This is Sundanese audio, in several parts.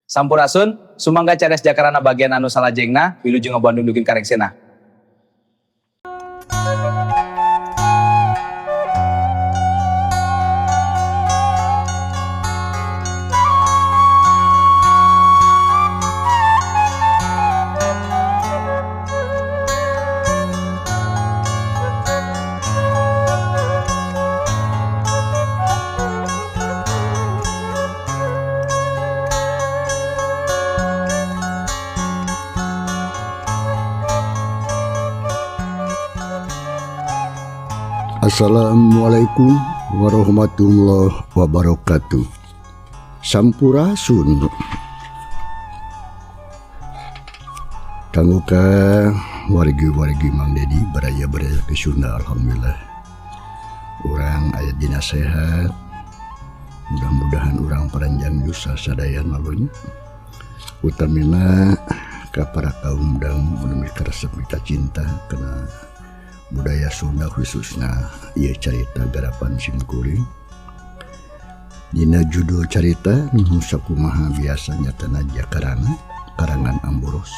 Sampurasun, sumangga cares jakarana bagian anu salajengna, wilujeng ngabandung dugin karengsena. Assalamualaikum warahmatullahi wabarakatuh. Sampurasun. Kanggo ka wargi-wargi Mang Dedi baraya-baraya ke Sunda, alhamdulillah. Urang aya dina sehat. Mudah-mudahan urang paranjang yusa sadayana nya. Utamina ka para kaum dang nu karesep mika cinta kana budaya Sunda khususnya ieu carita garapan simkuring. Dina judul carita nu sakumaha biasa nyatana Jakarana karangan Amboros.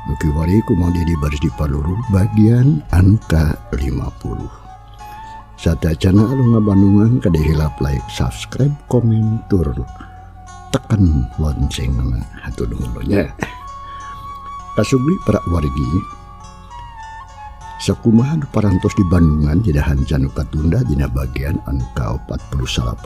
Nu kiwari ku Mang Dedi baris dipaluru bagian anu ka-50. Sateuacanna anu ngabandungan kade hilap like, subscribe, komen, tur tekan loncengna hatur nuhun nya. Kasubli para wargi sakumaha nu parantos di Bandungan dina hanca nu katunda dina bagian anu ka-48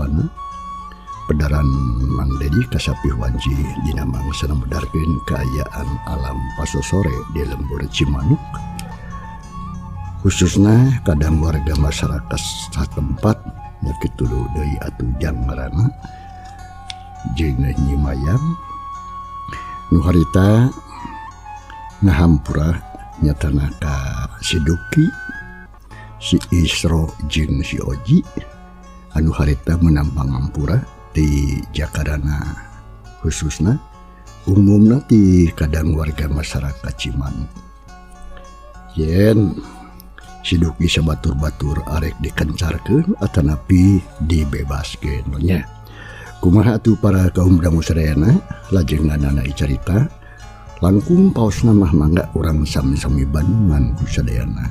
pedaran Mang Dedi kasapih wanci dina mangsa medarkeun kaayaan alam pasosore di lembur Cimanuk, khususna kadang warga masyarakat satempat nya kitu deui atuh jangmarana jeung Nyi Mayang nu harita ngahampura nyatana ka si Duki, si Isro jeung si Oji anu harita meunang pangampura di Jakarana khususna umumna di kadang warga masyarakat Cimanuk. Yen si Duki sabatur-batur arek dikencarkeun atanapi dibebaskeun nya. Kumaha atuh para kaum dangu sadayana lajenganana carita langkung paosna mah mangga urang sami-sami Bandungan ku sadayana.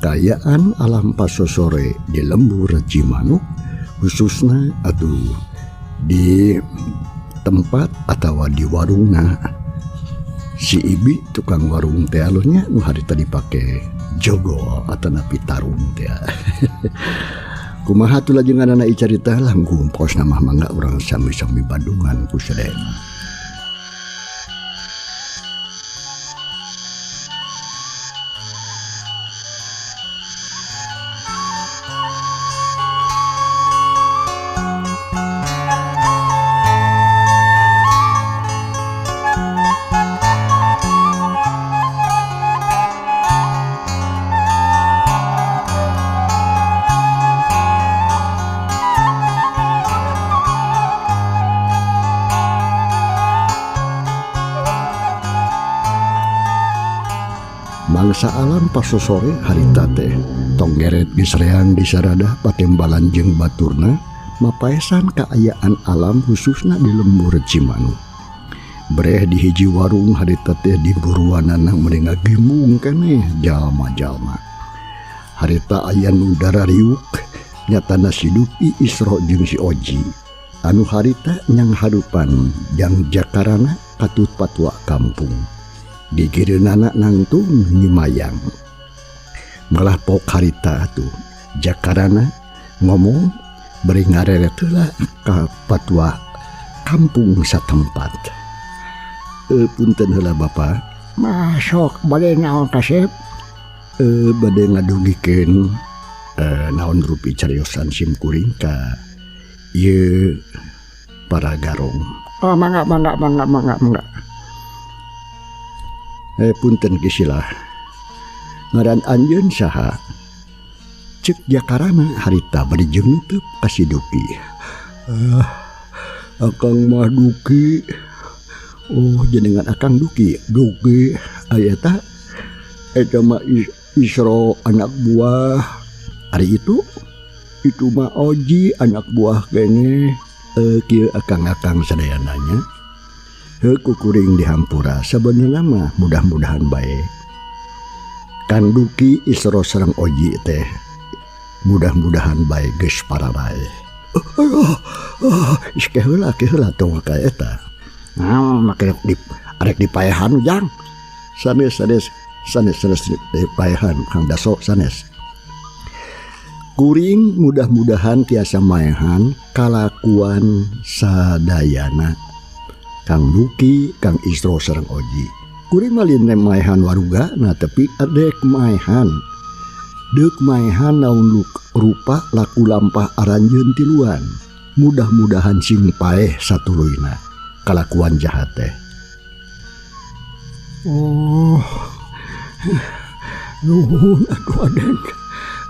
Kaayaan alam pasosore di lembur Cimanuk khususna atuh di tempat atawa di warungna si Ibi tukang warung teh alurnya nu harita dipake jogo atanapi tarung teh. Kumaha atuh lajenganana carita langkung paosna mah mangga urang sami-sami Bandungan ku sadayana. Mangsa alam pasosore harita teh tonggeret geus reang di sarada patembalan jeung baturna mapaesan kaayaan alam khususna di lembur Cimanuk. Breh di hiji warung harita teh di buruanana meuni ngagimung keneh jalma-jalma. Harita aya nu darariuk nyatana si Duki, Isro jeung si Oji anu harita nyang harupan jang Jakarana katut patwa kampung. Gigireunana nangtung Nyi Mayang. Malah pok harita atuh Jakarana ngomong bari ngareret heula ka patwa kampung satempat. Punten heula Bapak. Masuk bade naon kasep? Bade ngadugikeun naon rupi cariosan simkuring ka ieu para garong. Oh mangga mangga mangga mangga mangga. Punten kisilah. Ngaran anjeun saha? Cek Jakarana harita bari jeung teu ka si Duki. Akang mah Duki. Oh jenengan Akang Duki. Duki aya ta? Eta mah Isro anak buah. Ari itu? Itu mah Oji anak buah keneh. Kieu akang-akang sadayananya. Heuh ku kuring dihampura sabenerna mah mudah-mudahan bae. Kang Duki Isro sareng Oji teh mudah-mudahan bae geus pararaeh. Ih ke heula ke heula tong ka eta. Naon make di arek dipaehan Ujang. Sanes sanes sanes sanes dipaehan Kang Daso sanes. Kuring mudah-mudahan tiasa maehan kalakuan sadayana. Kang Duki, Kang Isro sareng Oji. Kuring mah lain maehan waruga nah tapi adek maehan. Deuk maehan naon rupa laku lampah aranjeun tiluan. Mudah-mudahan sing paeh satuluyna kalakuan jahat teh. Oh. Nuhun atuh Aden.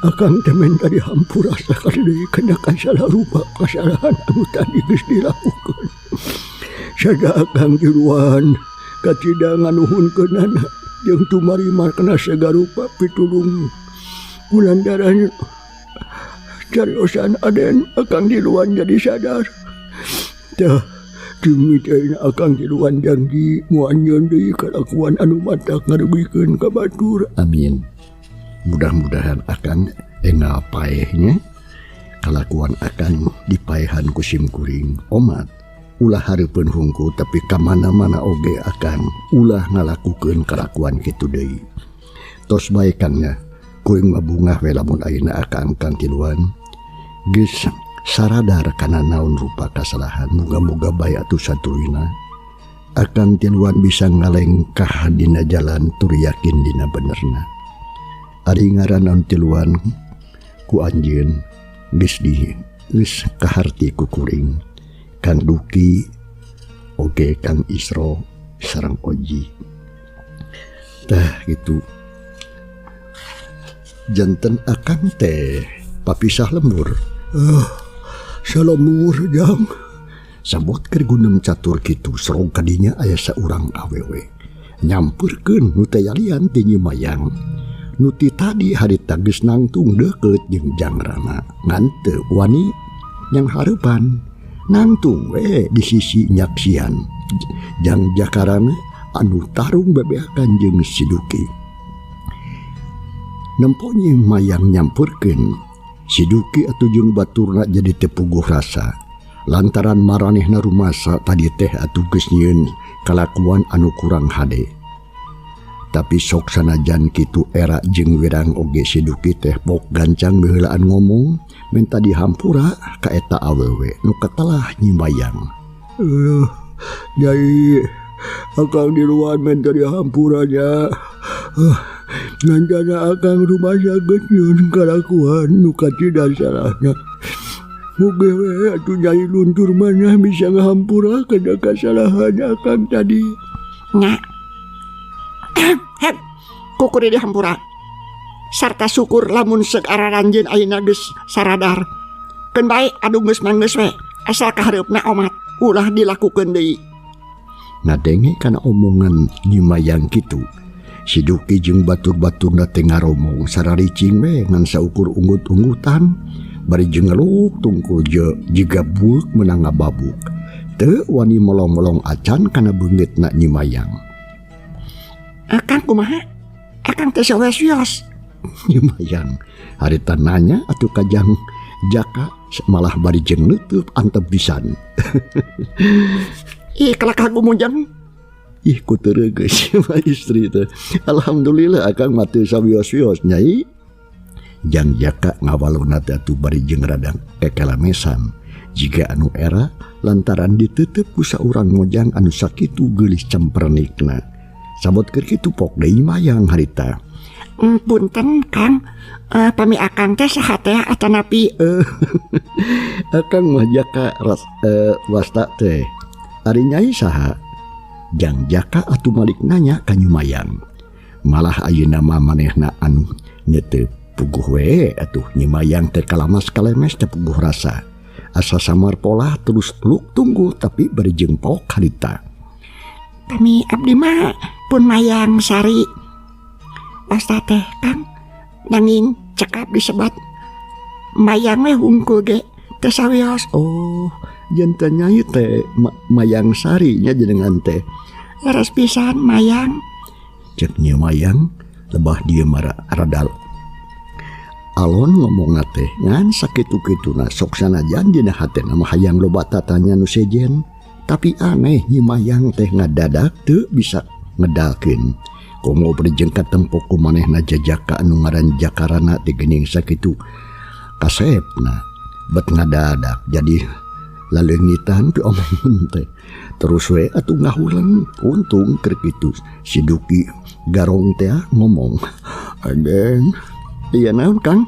Akang teh menta dihampura sakali deui kana kasala rupa kasalahan anu tadi geus dilakukeun. Sada akang tiluan kacida nganuhunkeunana jeung tumarima kana sagarupa pitulung kulantaran cariosan Aden akang tiluan jadi sadar. Tah dimiteun akang tiluan janji moal nyieun deui kalakuan anu matak ngarugikeun ka batur. Amin. Mudah-mudahan akan engal paehnya kalakuan akan dipaehan ku sim kuring omat ulah hareupeun hungkul tapi ka mana-mana oge akan ulah ngalakukeun kalakuan kitu deui. Tos bae Kang nya kuring mah bungah we lamun ayeuna akang Kang tiluan geus saradar kana naon rupa kasalahan. Muga-muga bae atuh satuluyna akang tiluan bisa ngalengkah dina jalan tur yakin dina benerna. Ari ngaran tiluan ku anjeun geus di geus kaharti ku kuring Kang Duki oge Kang Isro sareng Oji. Tah gitu. Janten akang teh papisah lembur. Salemur Jang. Sabot keur gunem catur kitu serong kadinya aya saurang awewe. Nyamperkeun nu teh yalian ti Nyi Mayang. Nu ti tadi harita geus nangtung deukeut jeung Jangrana ngan teu wani yang hareupan nangtung we di sisi nyaksian Jang Jakarana anu tarung bebeakan jeung si Duki. Nempo Nyi Mayang nyamperkeun si Duki atuh jeung baturna jadi teu puguh rasa lantaran maranehna rumasa tadi teh atuh geus nyieun kalakuan anu kurang hade. Tapi sok sanajan kitu era jeung wirang oge si Duki teh pok gancang meuheulaan ngomong minta dihampura ka eta awewe nu katelah Nyi Mayang. Nyai, akang di luar minta dihampura nya. Ngancana akang rumasa geus nyieun kalakuan nu kacida salahna. Mugi we atuh Nyai luntur manah bisa ngahampura kana kasalahan akang tadi. Nya. Hep, kukuri dihampura. Sarta syukur lamun seuk araranjeun ayeuna geus saradar. Keun bae adu geus manggeus we, asal kahareupna omat ulah dilakukeun deui. Ngadenge kana omongan Nyi Mayang kitu, si Duki jeung batur-baturna teh ngaromong sararicing we ngan saukur unggut-unggutan bari jeung ngeluk tungkul je jiga bueuk meunang ngababuk. Teu wani melong-melong acan kana beungeutna Nyi Mayang. Akang kumaha? Akang teh sawios. Nyi Mayang harita nanya atuh ka Jang Jaka malah bari jeung neuteub antep pisan. Ih kalakah gumujeng. Ih ku teu reugeus mah istri teh. Alhamdulillah akang mah teu sawios-wios Nyai. Jang Jaka ngawaluna teh atuh bari jeung radang kekelamesan. Jiga anu era lantaran diteuteup ku saurang mojang anu sakitu geulis cempernikna. Sabot keur kitu pok deui Mayang harita. Punten Kang, pami akang teh saha teh atanapi? Akang mah Jaka ras, wasta teh. Ari Nyai saha? Jang Jaka atuh malik nanya ka Nyi Mayang. Malah ayeuna mah manehna anu neuteub puguh we atuh Nyi Mayang teh kalamas kalemes teh puguh rasa. Asa samar polah terus luk tunggu tapi bari jeung pok harita. Pami abdi mah pun Mayang Sari. Wasta teh Kang nanging cekap disebat Mayang we hungkul ge teu sawios. Oh, Janten nyai teh Mayang Sari nya jenengan teh. Leres pisan Mayang. Cek Nyi Mayang lebah dieu mara radal. Alon ngomongna teh ngan sakitu-kituna sok sanajan dina hatena mah hayang loba tatanya nu sejen. Tapi aneh Nyi Mayang teh ngadadak teu bisa ngedalkeun. Komo beri jeung katempo ku manehna jajaka anu ngaran Jakarana teh geuning sakitu kasepna bet ngadadak jadi laleungitan pi omongan teh. Terus we atuh ngahuleng untung keur kitu si Duki Garong teh ngomong, "Aden, iya naon Kang?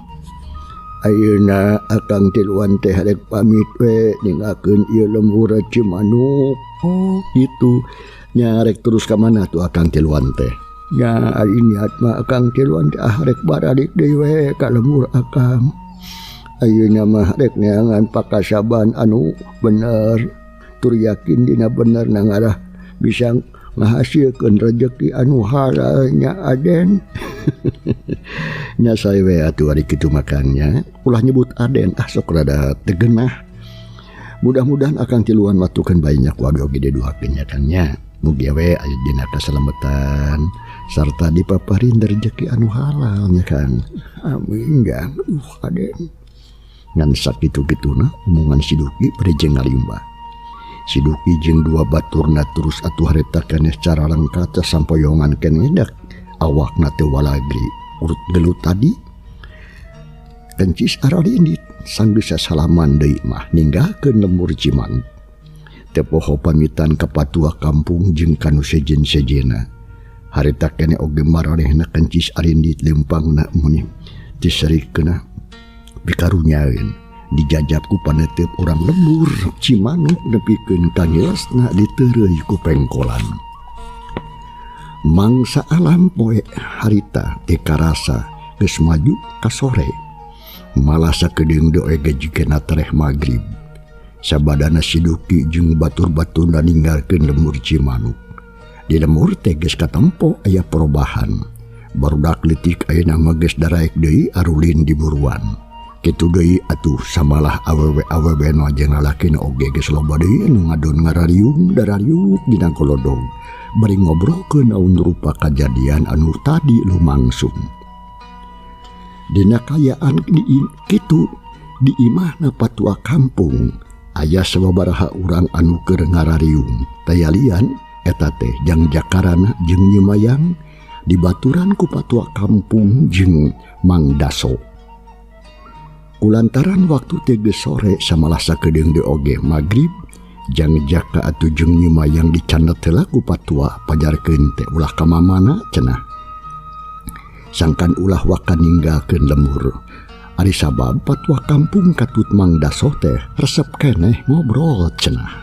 Ayeuna akang tiluan teh rek pamit we ninggalkeun ieu lembur Cimanuk." Oh gitu. Nya rek terus ka mana tuh akang tiluan teh? Nya ari niat mah akang tiluan teh ah rek baralik deui we ka lembur akang. Ayeuna mah rek neangan pakasaban anu bener tur yakin dina bener na ngarah bisa ngahasilkeun rejeki anu halal nya Aden. Nya sae we atuh ari kitu makannya ulah nyebut Aden ah sok rada tegenah. Mudah-mudahan akang tiluan matukeun banyak wae oge diduakeun nya Kang nya. Mugi we aya dina kasalamatan sarta dipaparin rejeki anu halal nya Kang. Amin Jang. Aden. Ngan sakitu-kituna omongan si Duki bari jeung ngalimbah. Si Duki jeung dua baturna terus atuh harita keneh cara lengkap teh sampoyongan keneh dak awakna teh walagri urut gelut tadi. Kencis aralindit sanggeus sasalaman deui mah ninggalkeun lembur Cimanuk. Teu poho pamitan ka patua kampung jeung kanu sejen-sejena. Harita keneh oge maranehna kencis arindit lempangna muni diserikeunna pikarunyaeun dijajab ku panetep urang lembur Cimanuk nepikeun ka ngelesna diteureuy ku pengkolan. Mangsa alam poe harita teu karasa geus maju ka sore. Malah sakedeung deui ge jigana tereh magrib. Sabadana si Duki jeung batur-baturna ninggalkeun lembur Cimanuk. Di lembur teh geus katempo aya perubahan. Barudak leutik ayeuna mah geus daraek deui arulin di buruan. Kitu deui atuh samalah awewe-awewe nu jeung lalakina oge geus loba deui anu ngadon ngarariung darariuk dina kolodog bari ngobrolkeun naon rupa kajadian anu tadi lumangsung. Dina kayaan kitu di imahna patua kampung aya sababaraha urang anu keur ngarariung. Tayalian eta teh Jang Jakarana jeung Nyi Mayang dibaturan ku patua kampung jeung Mang Daso. Kulantaran waktu teh geus sore samalah sakedeung deui oge magrib, Jang Jaka atuh jeung Nyi Mayang dicandet heula ku patua pajarkeun teh ulah ka mamana cenah. Sangkan ulah waka ninggalkeun lembur. Ari sabab patua kampung katut Mang Daso teh resep keneh ngobrol cenah.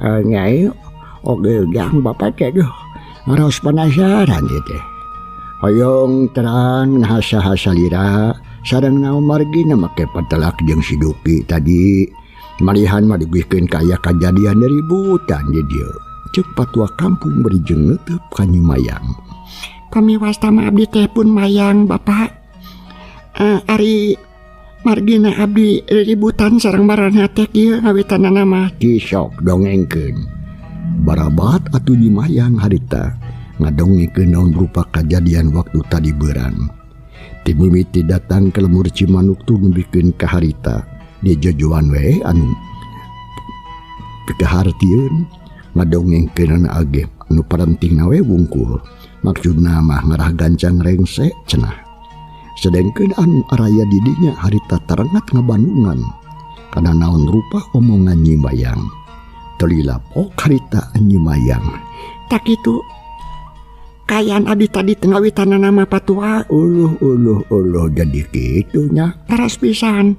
Nyai oge jang bapak teh duh ngaros penasaran ieu teh. Hoyong terang naha saha salira sareng naon margina make patelak jeung si Duki tadi. Malihan mah dugihkeun ka aya kajadian ributan di dieu. Ceuk patua kampung bari jeung neuteup ka Nyi Mayang. Pami wasta mah abdi teh pun Mayang bapak. Ari margina abdi ributan sareng maraneh teh kieu ngawitanana mah Kisok dongengkeun. Barabat atuh Nyi Mayang harita ngadongengkeun naon rupa kajadian waktu tadi beurang. Ti mimiti datang ke lembur Cimanuk tu nembikeun ka harita. Di jojoan we anu pikahartieun ngadongengkeunana age anu parentingna we wungkul. Maksudna mah ngarah gancang rengse cenah. Sedengkeun anu araya di dinya harita tarengat ngabandungan kana naon rupa omongan Nyi Mayang. Teu lila pok harita Nyi Mayang. Tak kitu kayan abdi tadi ngawitanana mah patua. Uluh uluh uluh jadi kitu nya. Teras pisan.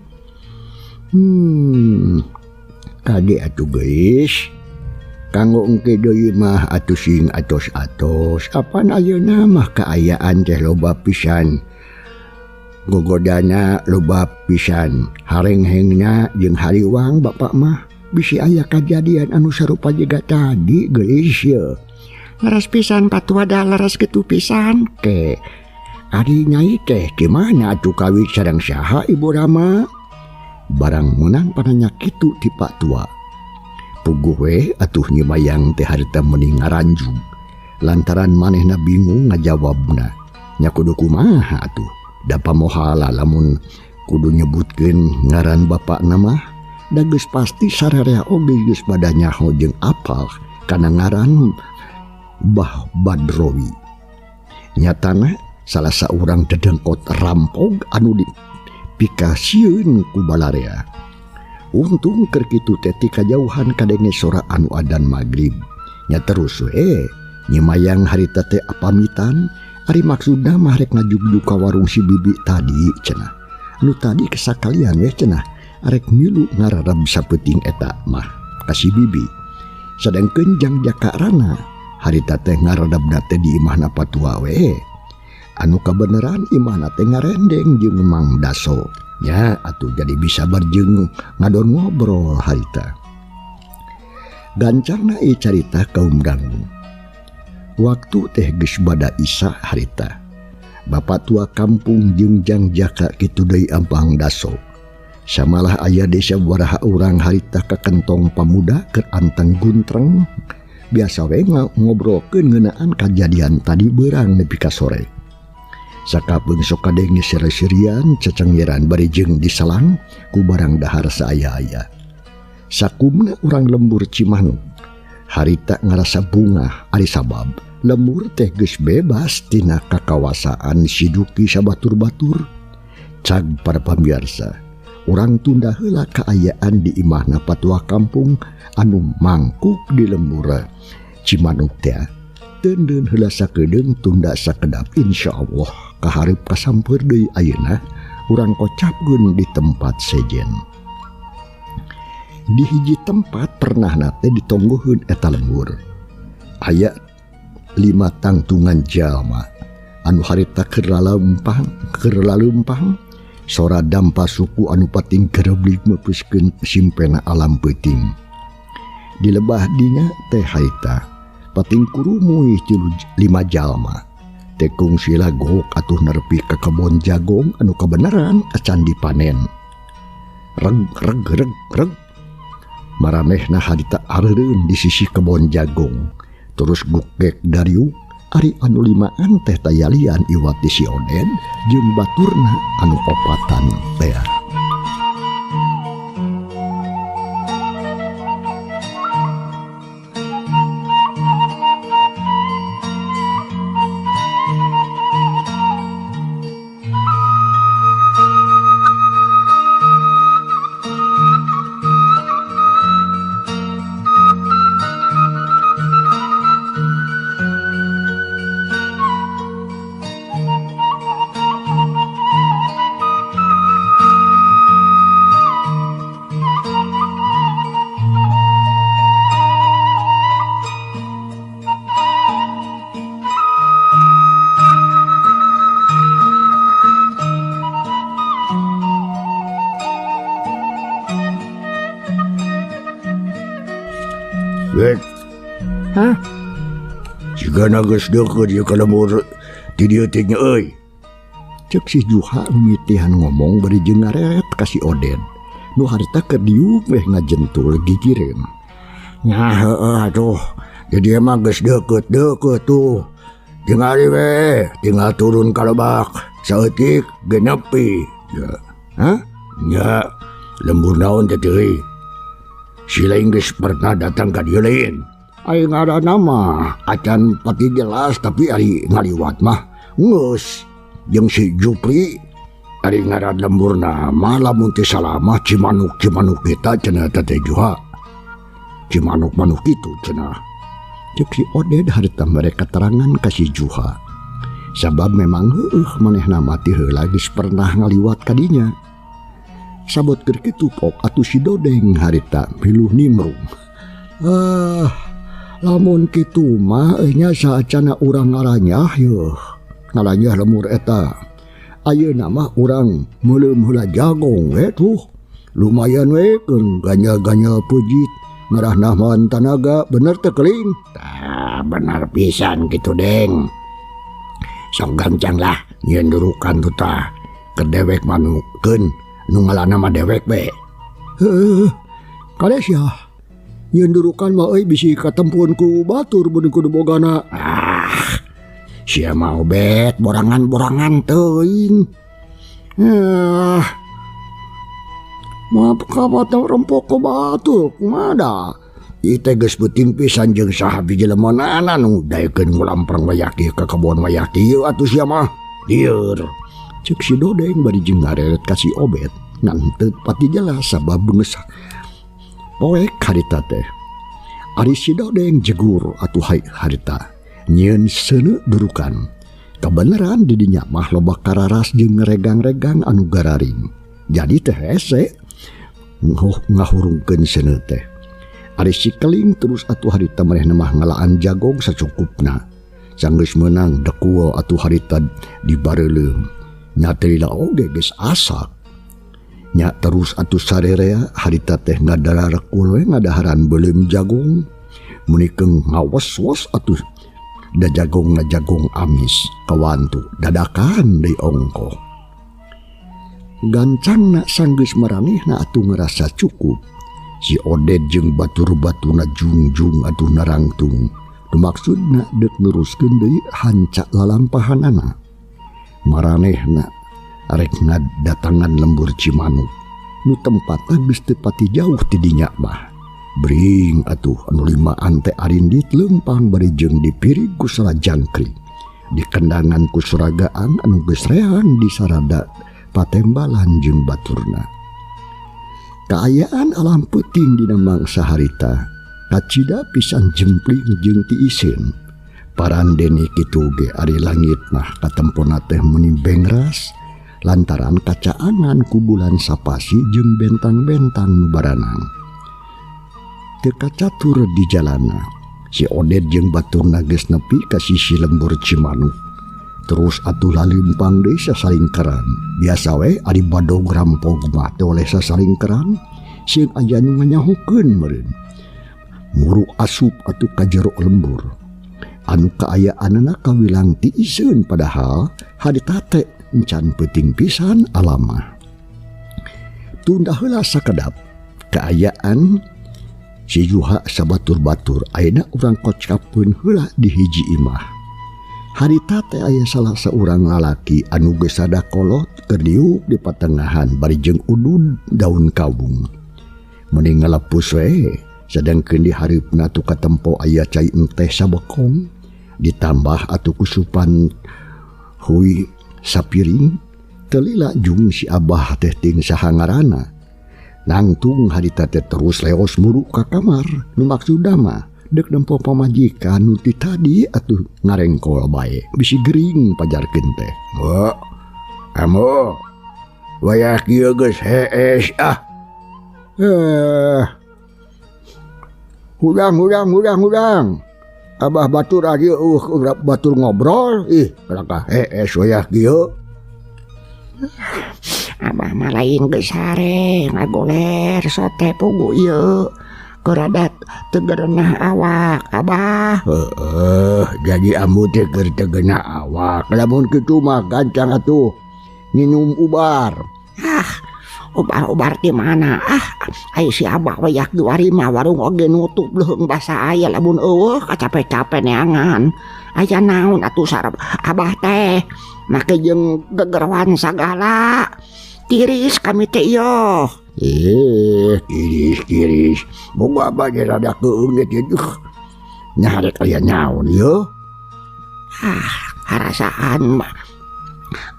Kade atuh geus. Kanggo engke deui mah atuh sing atos-atos. Apan ayeuna mah kaayaan teh loba pisan. Gogodana loba pisan. Harenghengna jeung hariwang bapak mah bisi aya kajadian anu sarupa jiga tadi geulis ye. Leres pisan patua da leres kitu pisan. Ke ari nyai teh gimana atuh kawit sareng saha Ibu Rama? Barang menang pananya kitu ti Pak Tua. Puguh we atuh Nyi Mayang teh harita meuni ngaranjug lantaran manehna bingung ngajawabna. Nya kudu kumaha atuh da pamohala lamun kudu nyebutkeun ngaran bapakna mah da geus pasti sararea oge geus pada nyaho jeung apal kana ngaran Bah Badrowi. Nyatana salah saurang dedengkot rampog anu dipikasieun ku balarea. Untung keur kitu teh ti kajauhan kadenge sora anu adan magrib. Nya terus we Nyi Mayang harita teh pamitan ari maksudna mah rek ngajugjug ka warung si bibi tadi cenah. Nu tadi kesakalian we cenah arek milu ngararab sapeuting eta mah ka si bibi. Sadengkeun Jang Jaka Rana harita teh ngaradabna teh di imahna patua we. Anu kabeneran imahna teh ngarendeng jeung Mang Daso. Nya atuh jadi bisa barjeng ngadon ngobrol harita. Gancangna ieu carita kaum dangu. Waktu teh geus bada Isa harita. Bapak tua kampung jeung Jang Jaka kitu deui Mang Daso. Samalah aya desa baraha urang harita ka kentong pamuda keur anteng guntreng. Biasa we ngobrolkeun ngeunaan kajadian tadi beurang nepi ka sore. Sakapeung sok kadenge sere-serian cecengiran bari jeung diselang ku barang dahar saaya-aya. Sakumna urang lembur Cimanuk harita ngarasa bungah ari sabab lembur teh geus bebas tina kakawasaan si Duki sabatur-batur. Cag para pamirsa, urang tunda heula kaayaan di imahna patua kampung anu mangkuk di lembur Cimanuk teh. Teundeun heula sakedeung tunda sakedap insyaallah kahareup kasampeur deui ayeuna urang kocapkeun di tempat sejen. Di hiji tempat pernahna teh ditonggoheun eta lembur. Aya 5 tangtungan jalma anu harita keur laleumpang sora dampa suku anu pating gereblig meupeuskeun simpena alam peuting. Di lebah dinya teh harita pating kurumuy 5 jalma. Tekung sila gok atuh nerpi ka kebon jagong anu kebenaran acan dipanen. Reg reg reg reg. Maranehna harita areureun di sisi kebon jagong. Terus gukgek dariuk ari anu limaan teh tayalian iwat di si Oden jeung baturna anu opatan teh. Hah? Jigana geus deukeut ieu ka lembur ti dieu teh nya euy. Ceuk si Juha mitihan ngomong bari jeung ngareret ka si Oden. Nu harita keur diuk weh ngajentul gigireun. Nya heueuh atuh. Jadi emang geus deukeut-deukeut tuh. Tingali we, tinggal turun ka lebak. Saeutik ge nepi. Ya. Hah? Nya lembur naon teh teuy? Si lain geus pernah datang ka dieu lain. Ari ngaranna mah acan pati jelas tapi ari ngaliwat mah geus jeung si Jupri. Ari ngaran lemburna mah lamun teu salah mah Cimanuk-Cimanuk kita cenah teh Juha. Cimanuk-manuk kitu cenah. Ceuk si Oded harita mere keterangan ka si Juha. Sabab memang heueuh manehna mah ti heula geus pernah ngaliwat ka dinya. Sabot keur kitu pok atuh si Dodeng harita miluh nimrung. Ah, lamun kitu mah nya saacana urang ngaranyah yeuh. Ngaranyah lemur eta. Ayeuna mah urang meuleum heula jagong we tuh. Lumayan we keun ganya-ganya peujeut ngarah namahan tanaga bener teu keling. Tah bener pisan kitu Deng. Sok gancang lah nyieun durukan tuh tah. Keur dewek manukeun nu ngalana mah dewek we. Heuh, kades ya. Nyieun durukan mah euy bisi katempuan ku batur beunang kudu bogana. Ah, sia mah Obet borangan-borangan teuing. Ah. Maaf kabat rempok ku batur kumaha da. Ieu teh geus beuting pisan jeung saha biji jelema nu daekeun ngulampreng wayah kieu ka kebon wayah kieu atuh sia mah. Lieur. Ceuk si Dodeng bari jeung ngareret ka si Obet ngan teu pati jelas sabab geus poek harita teh. Ari si Dodeng jegur atuh harita nyieun seuneu durukan. Kabeneran di dinya mah loba kararas jeung regang-regang anu gararing. Jadi teh hese ngahurungkeun seuneu teh. Ari si Keling terus atuh harita manehna mah ngalaan jagong sacukupna. Sanggeus meunang dekuo atuh harita dibareuleum. Nya teh lila oge geus asak. Nya terus atuh sarerea harita teh ngadararekul we ngadaharan beuleum jagong. Munikeung ngawas-was atuh da jagong ngajagong amis kawantu dadakan deui ongkoh. Gancangna sanggeus maranehna atuh ngarasa cukup. Si Oded jeung batur-baturna jungjung atuh narangtung. Nu maksudna deuk neruskeun deui hanca lalampahanana. Maranehna arek ngadatangan lembur Cimanuk. Nu tempatna geus teu pati jauh ti dinya mah. Bring atuh anu limaan teh arindit leumpang bari jeung dipirig ku salajangkrik. Dikendangan ku suragaan anu geus reang di sarada patembalan jeung baturna. Kaayaan alam peuting dina mangsa harita kacida pisan jempling jeung tiiseun. Parandene kitu ge ari langit mah katempona teh meuni bengras lantaran kacaangan ku bulan sapasi jeung bentang-bentang nu baranang. Teu kacatur di jalana, si Oded jeung baturna geus nepi ka sisi lembur Cimanuk. Terus atuh lalimpang deui sasalingkeran. Biasa we ari badog rampog mah teh oleh sasalingkeran, sieun aya nu nganyahokeun meureun. Muru asup atuh ka jero lembur. Anu kaayaanana kawilang tiiseun padahal harita teh encan peuting pisan alamah. Tunda heula sakedap kaayaan si Juha sabatur-batur ayeuna urang kocapkeun heula di hiji imah. Harita teh aya salah saurang lalaki anu geus sada kolot keur diuk di patengahan bari jeung udud daun kawung. Mending ngalepus we, sadangkeun di hareupna tu katempo aya cai enteh sabekong ditambah atuh kusupan hui sapiring teu lila jung si Abah teh ting saha ngaranna. Nangtung harita teh terus leos muru ka kamar nu maksudna mah deuk nempo pamajikan nu ti tadi atuh ngarengkol bae bisi gering pajarkeun teh. Mo, amo, wayah kieu geus hees ah. Hudang hudang hudang hudang. Abah batur aja batur ngobrol ih kalakah hees wayah kieu. Abah mah lain geus sare ngagoler sote pugu ieu. Keradat tegerenah awak abah. Heeh, jadi ambu teh keur tegenah awak. Lamun kitu mah gancang atuh nginum ubar. Ah, ubar-ubar di mana? Ah, ai si abah wayah juari mah warung oge nutup leuheung basa aya lamun eueuh kacape-cape neangan. Aya naon atuh sarap abah teh make jeung gegerwan sagala. Tiris kami teh ieu. Tiris tiris. Boga abah ge rada keung ge teh. Nya rek aya naon ieu? Ah, harasaan mah.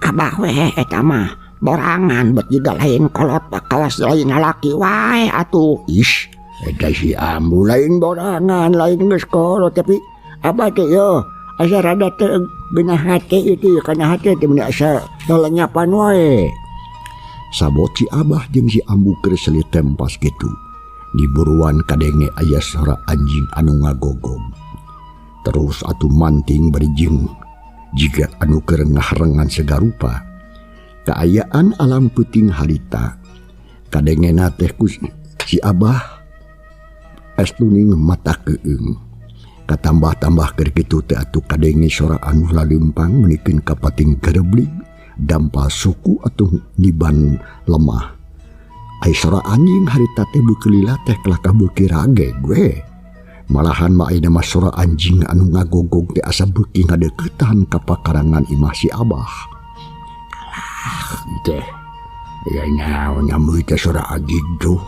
Abah we eta mah borangan bet juga lain kolot kawas lain lalaki wae atuh. Ish, eta si ambu lain borangan lain geus kolot tapi abah teh ieu asa rada teu geunah hate ieu teh kana hate teh meuni asa lelenyapan wae. Sabot si Abah jeung si Ambu keur selit tempas kitu. Di buruan kadenge aya sora anjing anu ngagogog. Terus atuh manting bari jeung jiga anu keur ngaharengan segarupa. Kaayaan alam peuting harita. Kadengena teh ku si Abah estuning mata keung. Katambah-tambah keur kitu teh atuh kadenge sora anu laleumpang meunikeun kapating gereblig. Dampa suku atau niban lemah. Ai sora anjing harita teh beuki lila teh kalahkah beuki rageg we. Malahan mah ayeuna mah sora anjing anu ngagogog teh asa beuki ngadeuketan ka pakarangan imah si Abah. Alah teh aya naon nyamui teh sora anjing tuh.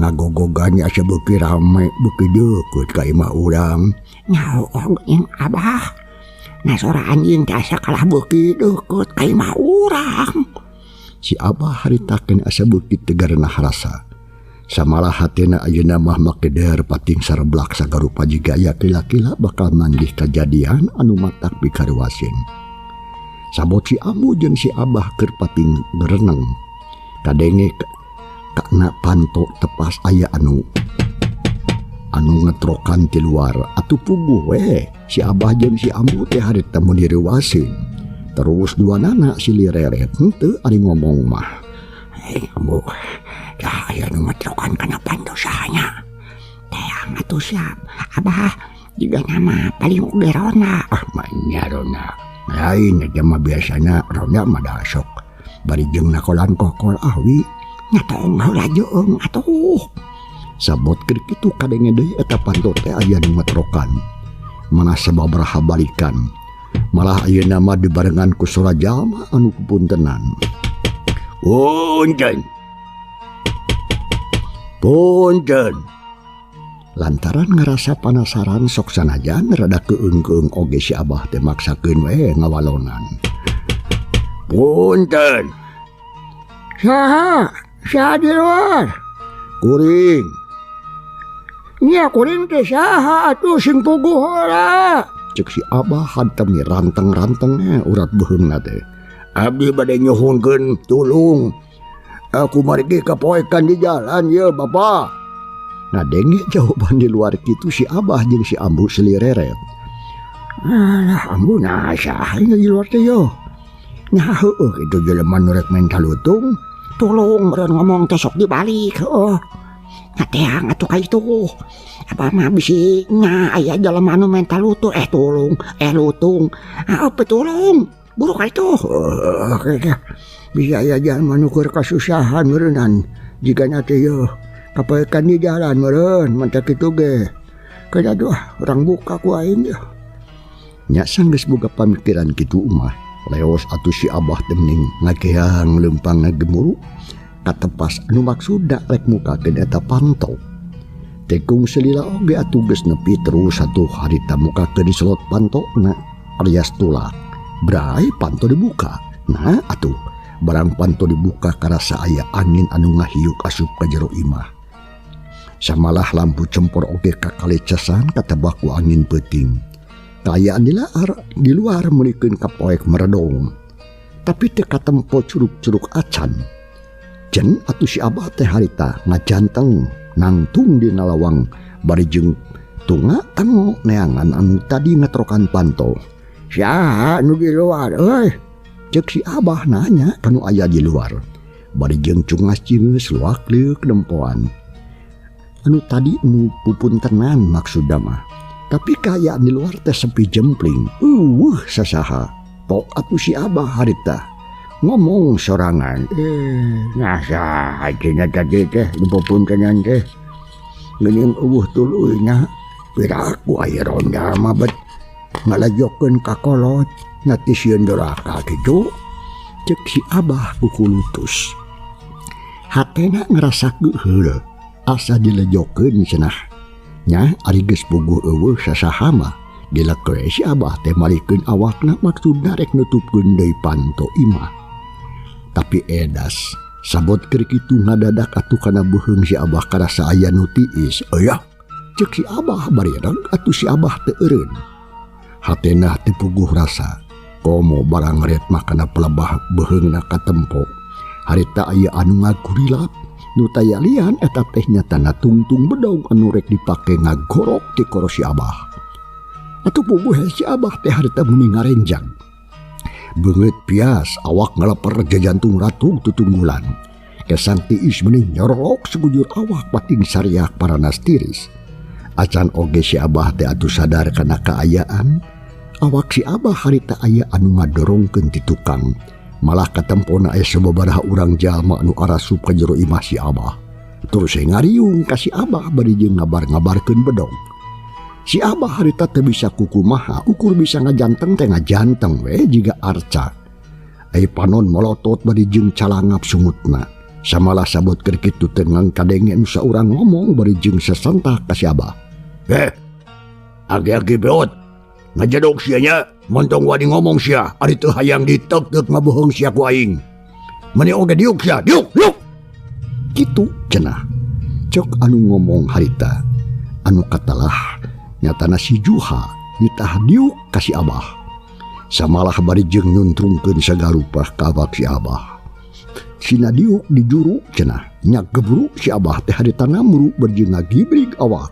Ngagogogan asa beuki rame beuki deukeut ka imah urang. Nyaho geuning Abah. Nah sora anjing teh asa kalah beuki deukeut ka imah urang. Si Abah haritakeun asa beuki tegarna harasa. Samalah hatena ayeuna mah makeder pating sareblak sagarupa jiga aya kila-kila bakal manggih kajadian anu matak pikaruaseun. Sabot si Ambu jeung si Abah keur pating berenang. Kadenge kana panto tepas aya anu ngetrokan ti luar atuh puguh we si Abah jeung si Ambu teh harita mun direuwaseun. Terus dua nana silih reret henteu ari ngomong mah. Hei Ambu, dah aya nu ngetrokan kana panto sahanya. Teang atuh siap. Abah jiga nama paling oge ronda. Ah mah ronda. Lain eta mah biasana ronda mah da sok. Bari jeung nakolan kokol ahwi. Nya tong heula jeung atuh. Sabot keur kitu kadenge deui eta panto teh aya nu ngetrokan. Mana sababaraha balikan. Malah ayeuna mah dibarengan ku sora jalma anu kupuntenan. Punten. Punten. Lantaran ngerasa panasaran sok sanajan rada keung-keung oge si Abah teh maksakeun we ngawalonan. Punten. Saha? Saha di luar? Kuring. Nya kuring teh saha atuh sing puguh heula. Cek si Abah hantam ni ranteng-rantengnya urat beuheungna teh. Abdi bade nyuhunkeun tulung. Aku margi kapoekan di jalan ye Bapak. Nah denge jawaban di luar kitu si Abah jeung si Ambu selireret. Alah Ambu nah saha di luar teh yo. Nah heueuh kitu jelema nu rek menta lutung. Tulung meureun ngomong teh sok dibalik heueuh. Ngateang atuh ka itu. Abah mah bisi nya aya jelema nu menta lutung tulung lutung. Apa tulung? Buru ka itu. Heueuh bisa aya jelema nu keur kasusahan meureunnan jigana teh yeuh kapoekan di jalan meureun menta kitu ge. Kada aduh urang buka ku aing yeuh. Nya sanggeus boga pamikiran kitu mah leos atuh si Abah teh mending ngageang leumpang ngagemuru katepas anu maksudna rek mukakeun eta panto. Tekung selila oge atuh geus nepi terus atuh harita mukakeun slot pantona alias tulak. Brai panto dibuka. Nah atuh barang panto dibuka karasa aya angin anu ngahiuk asup ka jero imah. Samalah lampu cempor oge kakalecesan katebak ku angin peuting. Kaayaan di luar meulikeun kapoek meredong. Tapi teu katempo curug-curug acan. Jen atuh si Abah teh harita ngajanteng nangtung dina lawang bari jeung tunga tango neangan anu tadi ngetrokan panto. Saha nu di luar euy? Cek si Abah nanya kanu aya di luar. Bari jeung cungas-cingeus luak liuk nempoan. Anu tadi nu pupuntenan maksudna mah. Tapi kaayaan di luar teh sepi jempling. Eueuh sasaha. Pok atuh si Abah harita ngomong sorangan. Nah saha cenah tadi teh nu pupuntenan teh. Geuning eueuh tuluyna piraku aya ronda mah bet ngalajokeun ka kolot nati sieun doraka kitu. Cek si Abah kukulutus. Hatena ngerasa geuheul asa dilejokeun cenah. Nya ari geus puguh eueuh sasaha mah dilekeur si Abah teh malikeun awakna maksudna rek nutupkeun deui panto imah. Tapi edas sabot keur kitu ngadadak atuh kana beuheung si Abah karasa aya nu tiis. Euy, cek si Abah bari reg atuh si Abah teu eureun. Hatena teu puguh rasa komo barang ret mah kana pelebah beuheungna katempo. Harita aya anu ngagurilap nu taya lian eta teh nyatana tungtung bedog anu rek dipake ngagorok ti koro si Abah. Atuh puguh si Abah teh harita muni ngarenjang. Beungeut pias awak ngaleper jajantung ratug tutunggulan. Kesan tiis meni nyorolok sekujur awak pating sariak paranas tiris. Acan oge si Abah teh atuh sadar kana kaayaan. Awak si Abah harita aya anu ngadorongkeun ti tukang. Malah katempona aya sababaraha urang jalma anu arasup ka jero imah si Abah. Terus ngariung ka si Abah bari jeung ngabar-ngabarkeun bedog. Si Abah harita teu bisa kukumaha, ukur bisa ngajanteng teh ngajanteng we jiga arca. Ai panon molotot bari jeung calangap sungutna. Samalah sabot keur kitu teh ngan kadenge nu saurang ngomong bari jeung sesentak ka si Abah. Agi-agi beot. Ngajedog sia nya, montong wani ngomong sia, ari teu hayang ditek-tek ngaboheung sia ku aing. Meni oge diuk sia, diuk, diuk. Kitu cenah. Cok anu ngomong harita, anu katalah nyatana si Juha ditah diuk ka si Abah. Samalah bari jeung nyuntrungkeun sagarupa ka awak si Abah. Sina diuk di juru cenah, nya gebruk si Abah teh harita namru bari jeung ngagibrig awak.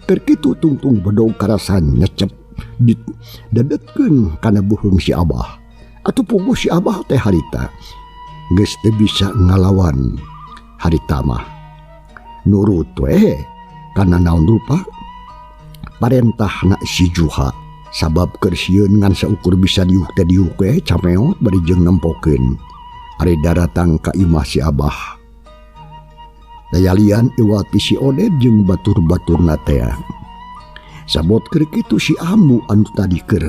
Keur kitu tungtung bedog karasan nyecep didedetkeun kana beuheung si Abah. Atuh puguh si Abah teh harita geus teu bisa ngalawan harita mah. Nurut we kana naon rupa parentahna si Juha, sabab keur sieun ngan saukur bisa diuk teh diuk we cameot bari jeung nempokeun. Ari daratang ka imah si Abah. Dayalian iwat si Oded jeung batur-baturna teh. Sabot keur kitu si Ambu anu tadi keur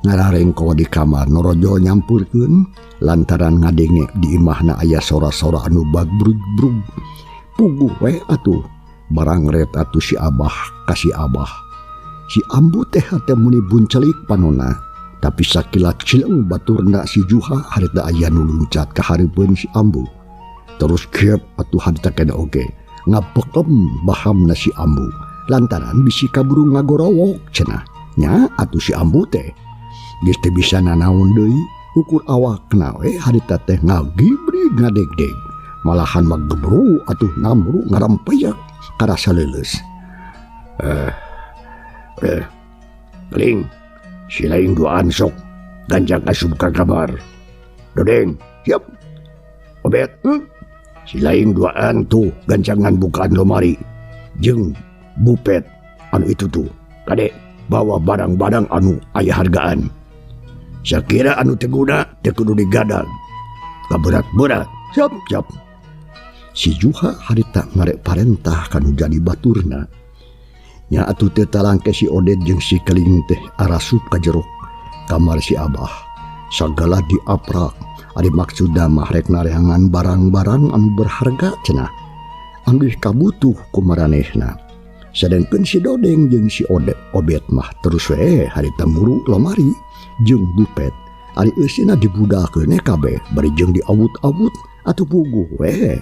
ngararengko di kamar norojol nyampurkeun lantaran ngadenge di imahna aya sora-sora anu bagbrug-brug. Puguh we atuh barangret atuh si Abah ka si Abah. Si Ambu teh hate muni buncelik panona, tapi sakilat cileung baturna si Juha harita aya nu luncat ka hareupeun si Ambu. Terus kiep atuh harita kena oge ngabekem bahamna si Ambu lantaran bisi kaburu ngagorowok cenah. Nya atuh si Ambu teh geus teu bisa nanaon deui, ukur awakna we harita teh ngagibrig ngadegdeg, malahan mah gebru atuh namru ngarampeyak karasa leuleus. Keling, si lain duaan sok ganjang asup ka kamar. Dodeng, siap. Obet, Si lain duaan tuh gancangan bukaan lomari jeung bupet anu itu tuh. Kade bawa barang-barang anu aya hargaan. Sakira anu teu guna teu kudu digadang. Kaberat-berat. Siap, siap. Si Juha harita ngarek parentah kanu jadi baturna. Nya atuh teu talangke si Oded jeung si Keling teh arasup ka jero kamar si Abah. Sagala diaprak. Ari maksudna mah rek nareangan barang-barang anu berharga cenah. Anggeus kabutuh ku maranehna. Sedengkeun si Dodeng jeung si Oded Obet mah terus we harita muru lomari jeung bupet. Ari eusina dibudakeun kabeh bari jeung diawut-awut atuh puguh we.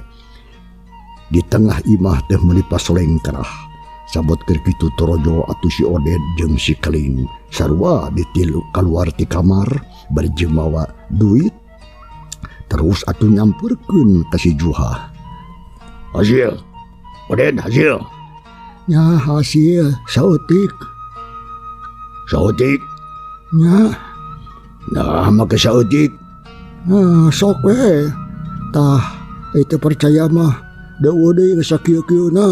Di tengah imah teh meuni pasolengkrah. Sabot keur kitu torojo atuh si Oded jeung si Keling sarua ditilu kaluar ti kamar bari jeung mawa duit. Terus atuh nyampurkeun ka si Juha. Hasil. Oded hasil. Nya hasil saeutik. Saeutik? Nya. Nah make saeutik. Nah, sok we. Tah itu percaya mah deueuh deui geus sakieu-kieuna.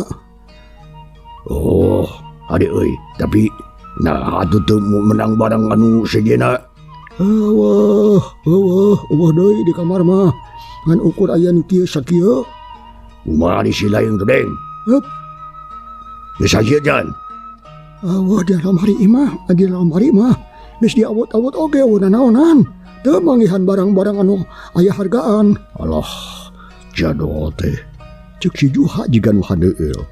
Oh, ade euy, tapi nah atuh teu menang barang anu sejenna. Eueuh, eueuh, eueuh deui di kamar mah. Ngan ukur aya nu kieu sakieu. Kumaha di si lain teh, Deng? Hup. Geus sakieu jan. Eueuh di lemari imah, di lemari mah geus diawut-awut oge eueuh nanaonan. Teu manggihan barang-barang anu aya hargaan. Alah, jadol teh. Ceuk si Juha jiga nu handeueul.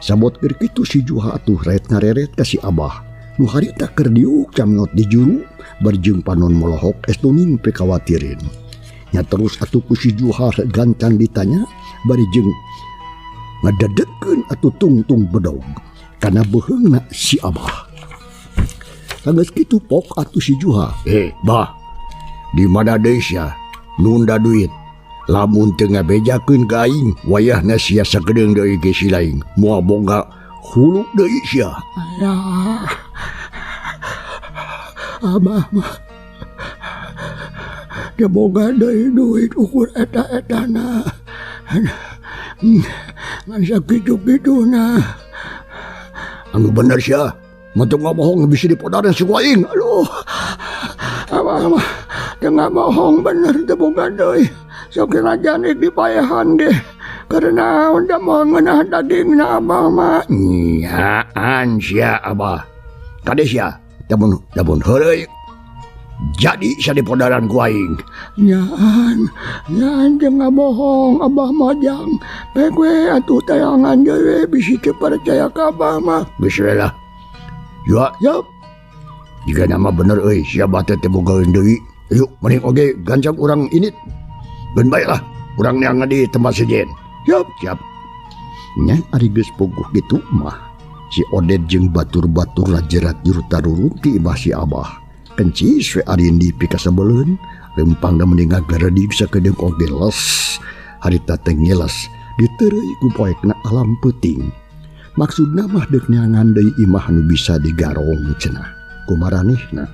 Sabot keur kitu si Juha atuh ret ngareret ka si Abah. Nu harita keur diuk camnot di juru bari jeung panon molohok estuning pikawatirin. Nya terus atuh ku si Juha gancang ditanya bari jeung ngadedetkeun atuh tungtung bedog kana beuheungna si Abah. Sanggeus kitu pok atuh si Juha. Bah, di mana deui sia nunda duit? Lamun teu ngabejakeun ka aing, wayahna sia sakedeung deui ge si lain. Moal boga hulu deui sia. Ayah. Abah mah dia boga deui duit ukur eta-etana. Ngan sakitu-kituna. Anu bener sia. Mun teu ngabohong bisa dipodaran si aing. Aduh. Abah mah Teu ngabohong bener teu boga deui. Sok sanajan rek dipaehan ge. Karena naon da moal ngeunah dagingna abah mah. Nyaan sia abah. Kade sia, lamun lamun heureuy jadi sia dipodaran ku aing. Nyaan, nyaan teu ngabohong abah mah jang. Pek we atuh tayangan deui bisi teu percaya ka abah mah. Geus we lah. Ya, Yup. Jika nama bener euy, sia teh teu bogaeun deui. Yuk, mending oge gancang urang ini. Geun bae lah, urang neangan di tempat sejen. Yup. Siap. Nya ari geus puguh kitu mah. Si Oded jeung batur-batur lajerat juru tarurun ti imah si Abah. Kencis we arindi pikasebeleun, lempangna mending ngagaredig sakedeung oge les. Harita teh ngeles, diteureuy ku poekna alam peuting. Maksudna mah deuk neangan deui imah nu bisa digarong cenah. Kumaranehna.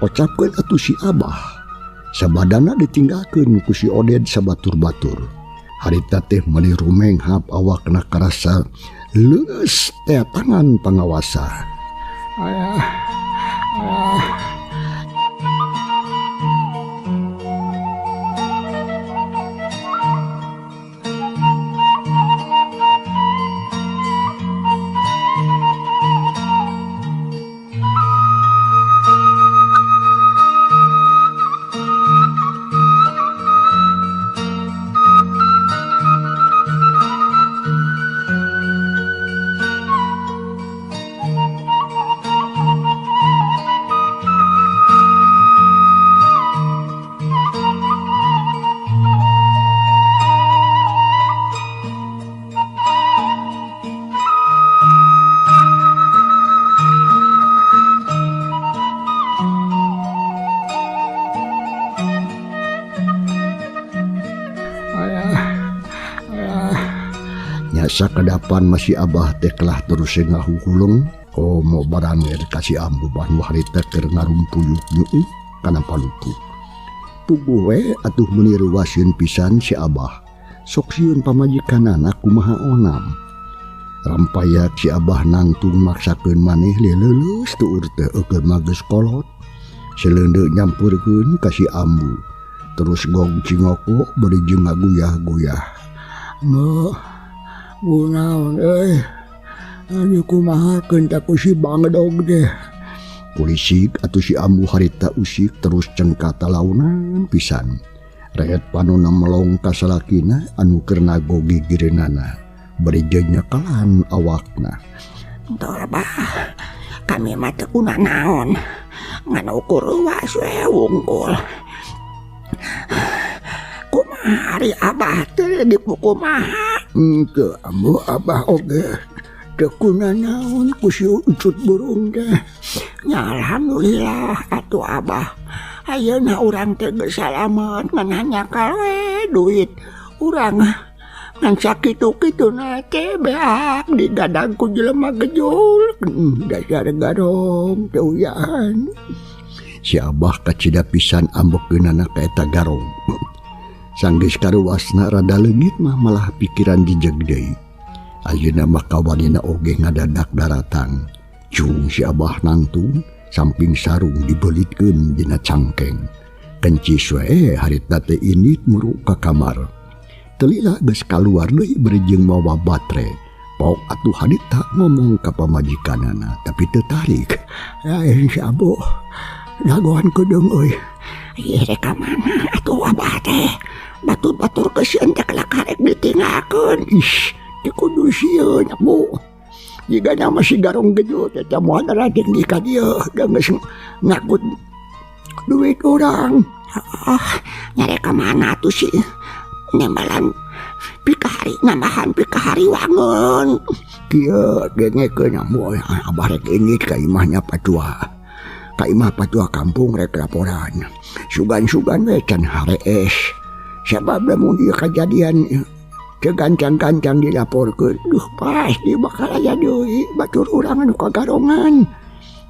Ocapkeun atuh si Abah. Sabadana ditinggalkeun ku si Oded sabatur-batur. Harita teh meuni rumenghap awakna karasa leueus teh tangan pangawasa. Ayah, ayah. Nyasa kedapan masih Abah teh kelah terus ngahuhulung komo baranger kasih ambu bah nu harita keur ngarumpuyuk nyuuh kana paluku. Puguh we atuh meuni reuwaseun pisan si Abah. Sok sieun pamajikanana kumaha onam. Rampayak si Abah nangtung maksakeun maneh leuleus tuur teh eukeun mah geus kolot. Seleundeuk nyampurkeun ka si ambu. Terus gong cingoko bari jeung ngaguyah-guyah. Meuh, kunaon euy. Anu kumahakeun teh ku si Bangdog teh. Kulisik atuh si ambu harita usik terus cengka talaunan pisan. Rehet panona melong ka salakina anu keur nago gigireunana. Bari jeung nyakalan awakna. Teu abah, kami mah teu kunanaon. Ngan ukur ruas we wungkul. Kumaha ari abah teh dipukumaha? Henteu ambu abah oge teu kunanaon ku si ucut burung teh. Nya alhamdulillah atuh abah. Ayeuna urang teh geus salamet ngan hanyakal we duit. Urang ngan sakitu-kituna teh beak digadang ku jelema gejul. Dasar garong teu uyahan. Si Abah kacida pisan ambekeunana ka eta garong. Sanggeus karuasna rada leungit mah malah pikiran jejeg deui. Ayeuna mah kawanina oge ngadadak daratang. Cung si Abah nangtung samping sarung dibelitkeun dina cangkeng. Kencis we harita teh indit muruk ka kamar. Telila geus kaluar deui bari jeung mawa batre. Pok atuh harita ngomong ka pamajikanana tapi teu tarik. Lain si Abu dagoan kedeung euy. Ieu rek ka mana atuh abah teh? Batur-batur kesieun teh kelak karek ditinggalkeun. Ih, teu kudu sieun Abu. Jiga nama si garong gejut eta moal darating di ka dieu da geus ngakut duit urang. Ah, nyarek ka mana atuh si nembalan pikahari nambahan pikahari wangun. Kieu dengekeun Abu, abah rek indit ka imahnya patua. Ka imah patua kampung rek laporan. Sugan-sugan we can harees. Sabab lamun ieu kajadian teu gancang-gancang dilaporkeun, duh pasti bakal aya deui batur urang anu kagarongan.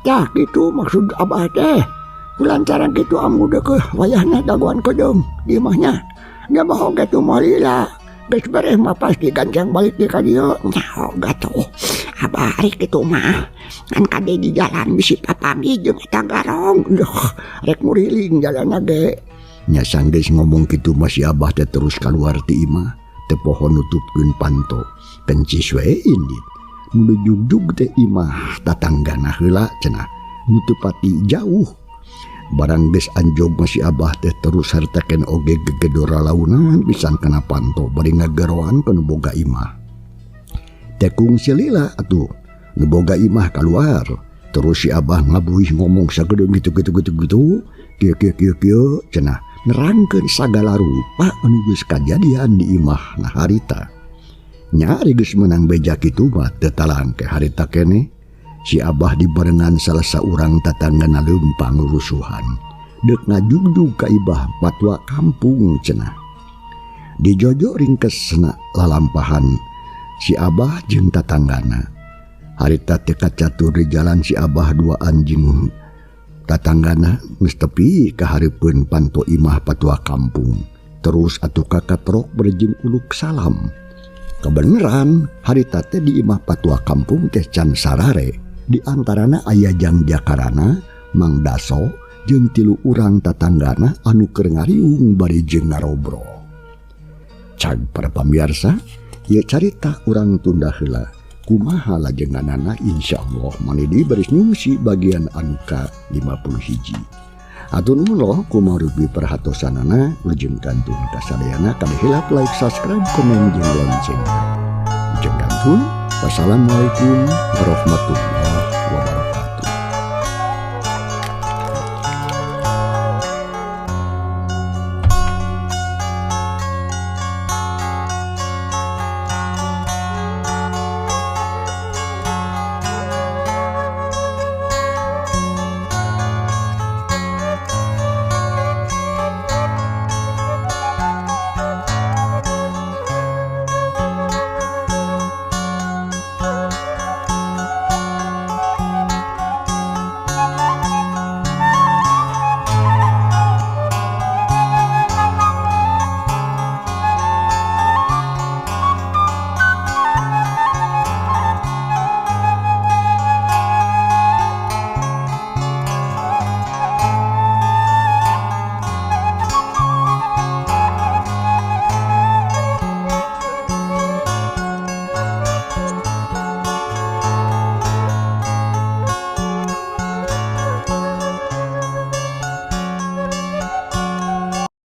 Tah kitu maksud abah teh. Kulantaran kitu ambu deukeuh wayahna dagoan kedeung di imahnya. Nya bohong ge teu moal lila. Geus bereh mah pasti gancang balik di ka dieu. Nyaho gatuh. Abah rek kitu mah ngan kade di jalan bisi papanggih jeung eta garong. Duh, rek muriling jalanna ge. Nya sanggeus ngomong kitu mah si Abah teh terus kaluar ti imah, teu poho nutupkeun panto. Kencis we indit. Nu dijugjug teh imah tatanggana heula cenah, nu teu pati jauh. Barang geus anjog mah si Abah teh terus harita keneh oge gegedor lalaunan pisan kana panto bari ngageroan ka nu boga imah. Teh kungsi lila atuh nu boga imah kaluar. Terus si Abah ngabuih ngomong sagedeung gitu gitu gitu gitu kieu kieu kieu kieu cenah nerangkeun sagala rupa anu geus kajadian di imah nah harita. Nya ari geus meunang beja kitu mah teu talangke harita keneh. Si Abah dibarengan salah saurang tatanggana leumpang rusuhan. Deuk ngajugjug ka ibah patua kampung cenah. Dijojo ringkesna lalampahan si Abah jeung tatanggana. Harita teh kacatur di jalan si Abah dua anjing tatanggana geus tepi ka hareupeun panto imah patua kampung. Terus atuh kakatrok berjing uluk salam. Kebeneran harita teh di imah patua kampung teh can sarare. Di antarana aya Jang Jakarana, Mang Daso, jeung tilu urang tatanggana anu keur ngariung bari jeung ngarobrol. Cag para pamirsa, ieu carita urang tunda heula. Kumaha lajenganana insyaallah manidi baris nyungsi bagian anu ka 51. Hatur nuhun loh kumarugi perhatosanana lujeng kantun kasadayana kade hilap like, subscribe, komen jeung lonceng. Lujeng kantun. Wassalamualaikum warahmatullahi.